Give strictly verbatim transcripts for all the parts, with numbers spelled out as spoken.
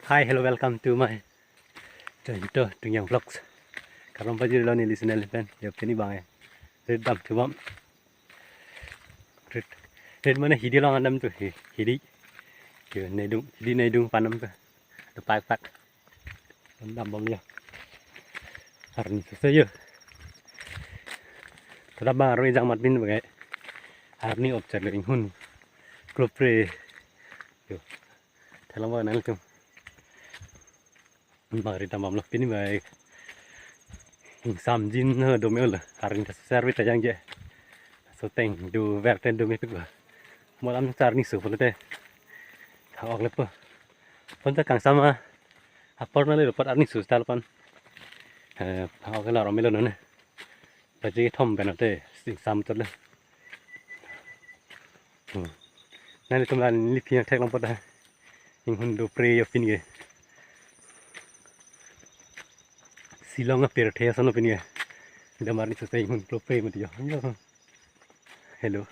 Hi, hello, welcome to my channel, Tungyang Vlogs. Kardom pajirlo neli channel pen, yo pini bang eh. Rit dam thubam. Rit, rit mane hidi along an damthu, hi-, hidi. Yo, nedung, hidi nedung pan damthu. To pak pak. Dam bom yo. Arni sose yo. Tada bang arni jang mat bin bagai. Arni opchar lo inghun. Klopre. Yo. Thalang bang nang tum. Bang ri dam bom lo pini bai. Ingsam jin ho dome lo. Arni ta sose arve ta jangje. So teng do ver ten do me pik ba. Mo lam char ni su pulote. Ha ok lepo. Pon ta kangsam a. Apor na le lo pat arni su tal pan. Eh, ha ok la rom lo ne. Baji thom pen ate sing sam tot le. Hmm. Nang tum la neli phi theklong pota. Inghun do pre yo pini ke. Shillong a pirthe ason lo pini ke. Dam arni sose inghun do pre mati yo. Hello.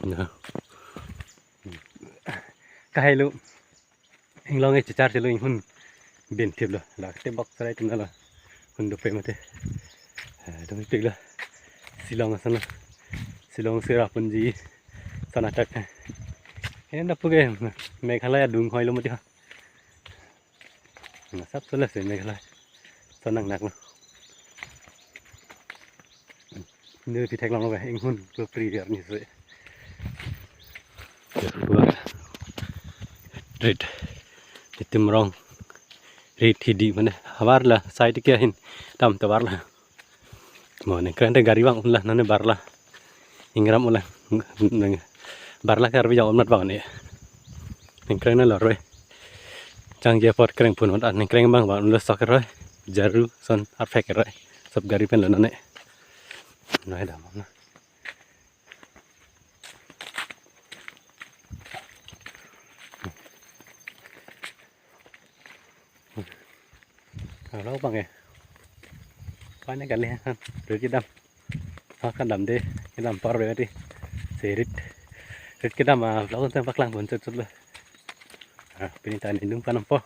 Hello. Kahai lo. Inglong e chichar chelo inghun bin thip lo. La te bok sarai tum lo. Hun do pe mate. Eh, dam pik lo. Shillong ason lo. Shillong Cherrapunji sana tak. Ini na puke Meghalaya dung hoi lo mati ha. Na sap sole se Meghalaya. Sonang nak lo. Neli phi theklong lo inghun klopre arni sose. Rit. Itum rong. Rit hidi mane. Havar la side ke hin. Dam tovar la. Mo nengkreng te gari bang un la nane bar la. Ingram un la. Neng-, bar la kar bi jang om nat bang ne. Nengkreng na lor we. Jangje apot kreng pun ot an nengkreng bang bang lo sok roi. Jaru son arphek roi. Sob gari pen lo nane. Noi dam na. Alo bang eh. Pane kali han. Rit kedam. Ha kedam de. Kedam par be di. Se rit. Rit kedam a vlog tang paklang pon chot chot lo. Ah, pini ta neli dung pan dampo.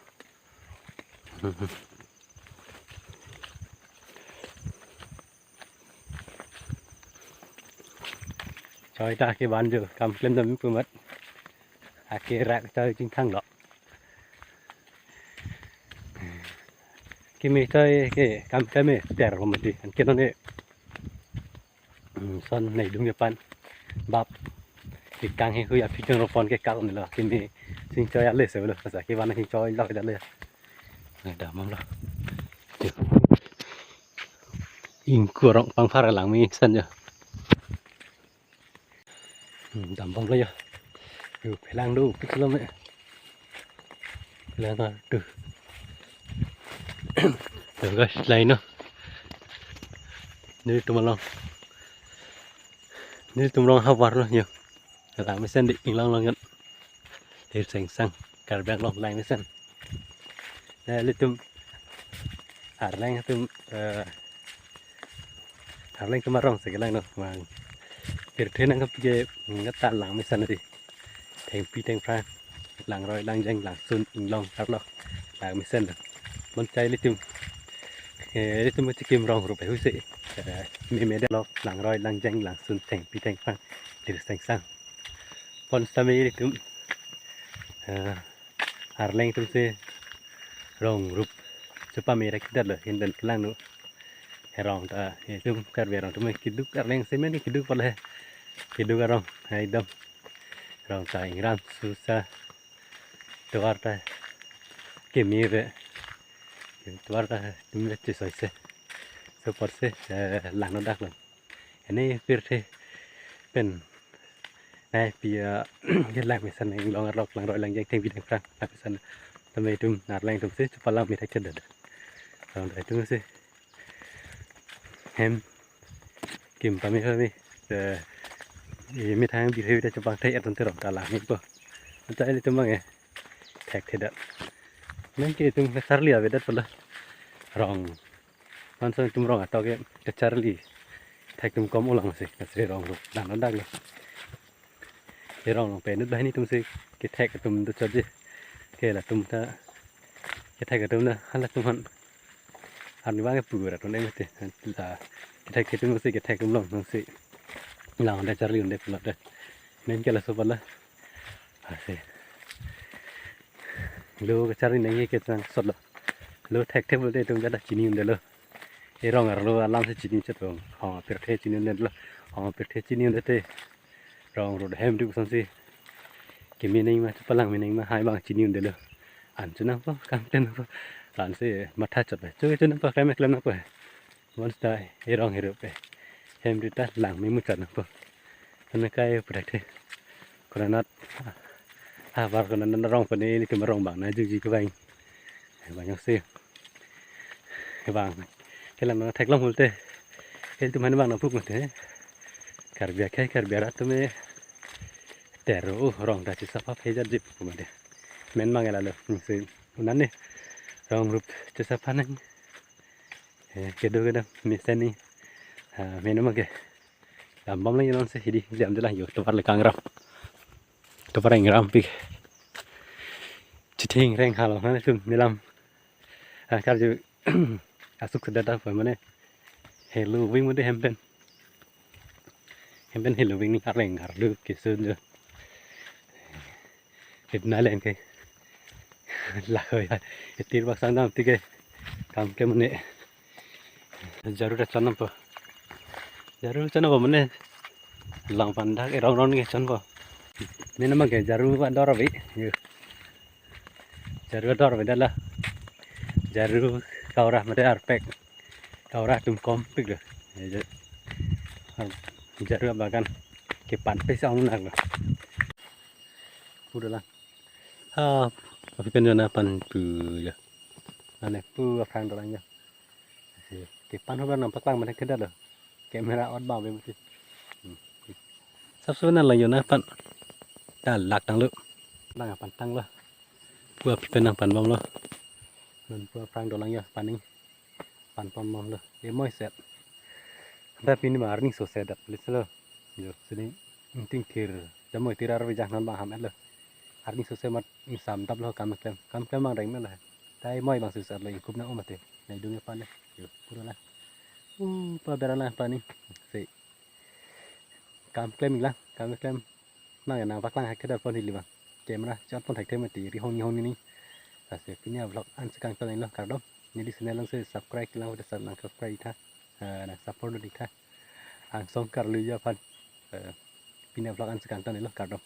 Choi ta ke ban jo kam klem dam pu mat. Ake rak choi chingthang lo. Keme choi ke kam keme ter ho mati. An ke non e. Hmm, son neli dung japan. Bap. Ikang he hui aphi jong ropon ke kal ni lo. Keme sing choi ale se lo. Sa ke ban sing choi lo ke ale. Nai dam lo. Ingkur rong pangphar lang mesen jo. Hmm, dam bom lo jo. Yo, phelang do, pik lo me. Phelang do. Yo guys, lain lo. Nelitum along. Nelitum along havar lo jo. Lang mesen di inglong long kan. Lir sengsang Karbi Anglong lang mesen. Nelitum Arleng atum, eh, Arleng atum arong si kelang lo. Mang pirthe nangkep ke ngeta lang mesen di. Thengpi thengphrang, langroi langjeng, langsun inglong arlok lang mesen lo. Mon chai ilitum, eh, ilitum chikim rong rup husi. Eh, meme de lok langroi langjeng, langsun thengpi thengphrang, lir sengsang. Pon sitame ilitum, eh, Arleng atum si rong rup chepame ra kidat lo, hin pen kelang nu. Herong ta, itum Karbi arong atum keduk Arleng semen keduk pala he. Keduk arong, hai dam. Rong ta ingram susa. Tovar ta keme ve. Tovar ta tum le chesoi se. So apor si, eh, lang no dak lo. Ini pirthe pen. Nai pi, eh, ke lang mesen inglong arlok langroi langjeng thengpi thengphrang lang mesen. Tame itum Arleng atum si chepalang mithak chedet. Rong ta itum si. Hem. Kim pame pame. Eh, eh, methang bi hei ta chepangthek atum te rong ta lang ni po. Anta ilitum bang eh. Thekthedet. Nang ke itum kacharli avedet pala. Rong. Manson itum rong atok ke kacharli. Thek atum kom ulang si, kasi rong ro. Lang no dak lo. Erong along pen inut banghini atum si kethek atum do chotji. Ke latum ta kethek atum na halatum aphan arnivang ke pu ra atum ne mate. La kethek atum si kethek atum along si lang de charli un-e pulote. Main ke laso pala. Ase. Lo kacharli nangji ke changsot lo. Lo thekthe pulote itum jada chini un-edetlo. Erong arlo alam si chini chot lo. Ho pirthe chini un-edetlo. Ho pirthe chini un-edet te. Rong road hem ri pusonsi keme nangji ma, chepalang me nangji ma, hai abang chini un-edetlo. An chonangpo, kam chonangpo. Ansi matha chot pai. Cho chonangpo, klem klem nangpo. Bonsita erong herup e. Hem ri ta lang me muchot nangpo. Ana kai pudak the. Konat. Ah, bar konat arong pen ilitum arong abang nangjuji kevang. Bang yong si. Bang. Kelang nang theklong pulote. Ilitum aphan bang nangpuk mate. Karbi akhei, Karbi arat atum e. Tero, oh, rong ta chesapha phe jat jip pu mate. Main abang ke lalo. Hmm, si. Unan ne. Rong rup chesapha nang. Eh, kedo kedo mesen ni. Ah, main abang ke. Dambom lang non se hidi jam jelang yo tovar le kangram. Tovar ingram pik. Chithing reng halo na sum nilam. Ah, karju asuk sedada apa mane. Helo wing mode hem pen. Hem pen helo wing ni areng arlu kesun jo. Itna len ke. Lahoi. Itir bak sang dam tike. Kam ke mane. Jaru ta chonampo. Jaru chonampo mane. Lang pandak erong rong ke chonpo. Main abang ke jaru ador ave. Yo. Jaru ador ave dala. Jaru kaura mate arpek. Kaura atum kompik lo. Ye, ja-, ar-, jaru abagan kepan pesa ong nak lo. Pu dolang. Ah, aphi pen jo nangpanpo jo. Ane pu aphrang dolang jo. Si, kepan hoba nangpaklang mane kedat lo. Camera on bang be mati. Hmm. Sap sunan lang jo nangpan. Ta lak tanglo. Nangpantanglo. Pu aphi pen nangpanbomlo. Non pu aphrang dolang jo, paning. Panponbomlo. Emoi set. Anta pini ma arni so set dat lis lo. Jo, sini ingting thir. Jamoi thir arve jang non bang ham-et lo. Arni so set mat ingsam daplo kam klem. Kam klem bang reng me lo. Ta emoi bang so set lo ingkup nang-o mate. Nai dung pan le. Jo, pu dolang. Uh, pa bera lang paning. Si. Kam klem lang, kam klem. Nang nangpaklang hak kedar pon hili bang. Camera chot pon hak tema ti ri hong ni hong ni ni. Lasi pini vlog ansi kangton lo, kardom. Neli channel along si subscribe lang, udah nang subscribe tha. Eh, nang support dun tha. Angsong karlu jo aphan. Eh, pini vlog ansi kangton lo, kardom.